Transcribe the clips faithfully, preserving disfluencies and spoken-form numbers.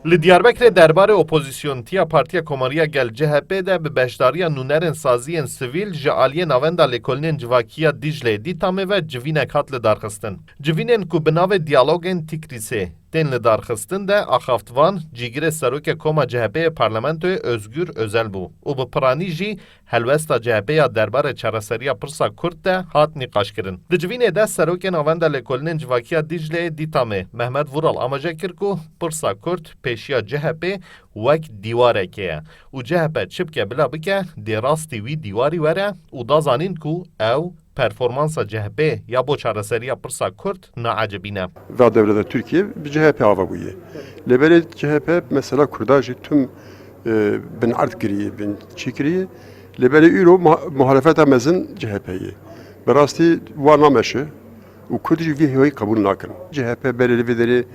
Li Diyarbekirê derbarê opozisyontiya Partiya Komariya Gel C H P de bi beşdariya nûnerên saziyên sivîl ji aliyê Navenda Lêkolînên Civakî ya Dîcleyê Dîtamê ve civînek hat lidarxistin. Civînên ku bi navê Diyalogên Tîkrîsê tên lidarxistin de axaftvan cîgirê serokê koma C H P'ê yê parlamentoyê Özgür Özel bû û bi piranî jî helwesta C H P ya derbarê çareseriya pirsa Kurd de hat nîqaşkirin. Di civînê de serokê Navenda Lêkolînên Civakî ya Dîcleyê Dîtamê Mehmet Vural amaje kir ku pirsa Kurd pêşiya C H P wek dîwarekê ye û C H P çi bike bila bike dê rastî wî dîwarî were û da zanîn ku ew performansa C H P ya bo çareseriya pirsa Kurd naecibîne. Va devleta Tirkiye bi C H P ava bûye. Lê belê C H P mesela Kurda jî tim, e, bin erd kiriye, bin çî kiriye. Lê belê îro muha-, muhalefeta mezin C H P ye. Bi rastî wa nameşe û Kurd jî vî hêwayî qebûl nakin. C H P belê li vê derê,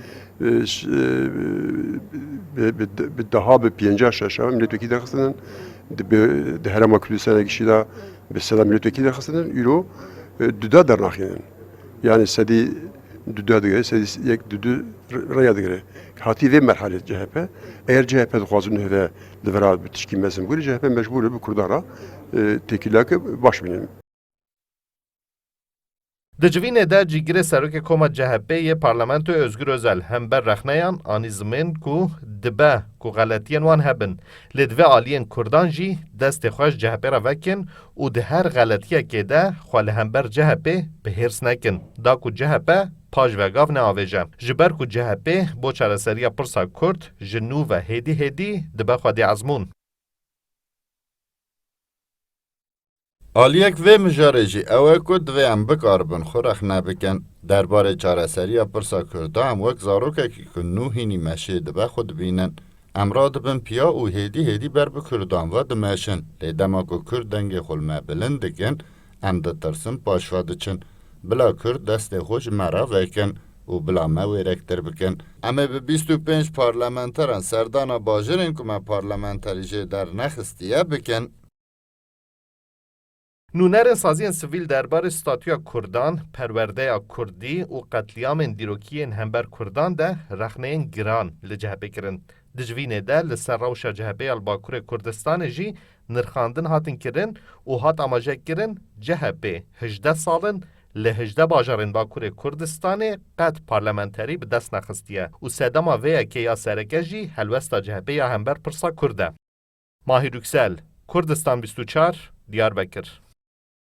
e, ş-, e, bi, bi, bi daha bi pêncî şeş milletvekî derxistinin, di, bi, di Herêma Kurdistanê gişî de bi seda milletvekî derxistinin, îro, e, duda dernaxînin. Yani sedî duda digire, sedî yek dudu raya digire. Hatî vê merhalê C H P. Eger C H P dixwazin heve li vira bi tişkî mezin bûrî, C H P mecbûr e bi Kurdan re, e, têkiliyeke baş bînin. Di civînê de cîgirê serokê koma C H P yê parlamentoyê Özgür Özel hember rexneyan anî zimên ku dibe ku xeletiyên wan hebin, lê divê aliyên Kurdan jî destê xwe ji C H P re vekin û di her xeletiyekê de xwe li hember C H P bi hêrs nekin, da ku C H P paş ve gav neavêje. Ji ber ku C H P bo çareseriya pirsa Kurd ji nû ve hêdî hêdî dibe xwedî ezmûn. Aliyek vê mijarê jî ew e ku divê em bikaribin xwe rexne bikin. Derbarê çareseriya pirsa Kurda em wek zarokekî ku nû hînî meşê dibe xwe dibînin. Em radibin piya û hêdî hêdî ber bi Kurdan ve dimeşin. Lê dema ku Kurd dengê xwe li me bilind dikin, em ditirsin paş ve diçin. Bila Kurd destê xwe ji me re vekin û bila me wêrektir bikin. Em ê bi bîst û pênc parlamenteran serdana bajêrên ku me parlamenterî jê dernexistiye bikin. Nûnerên saziyên sivîl derbarê statûya Kurdan, perwerdeya Kurdî û qetlîamên dîrokî yên hember Kurdan de rexneyên giran li C H P kirin. Di civînê de li ser rewşa C H P ya li Bakurê Kurdistanê jî nirxandin hatin kirin û hat amajekirin, C H P hejdeh sal in li hejdeh bajarên Bakurê Kurdistanê qet parlamenterî bi dest nexistiye û sedema vê yekê ya sereke jî helwesta C H P ya hember pirsa Kurd e. Mahir Yüksel, Kurdistan bîst û çar, Diyarbekir.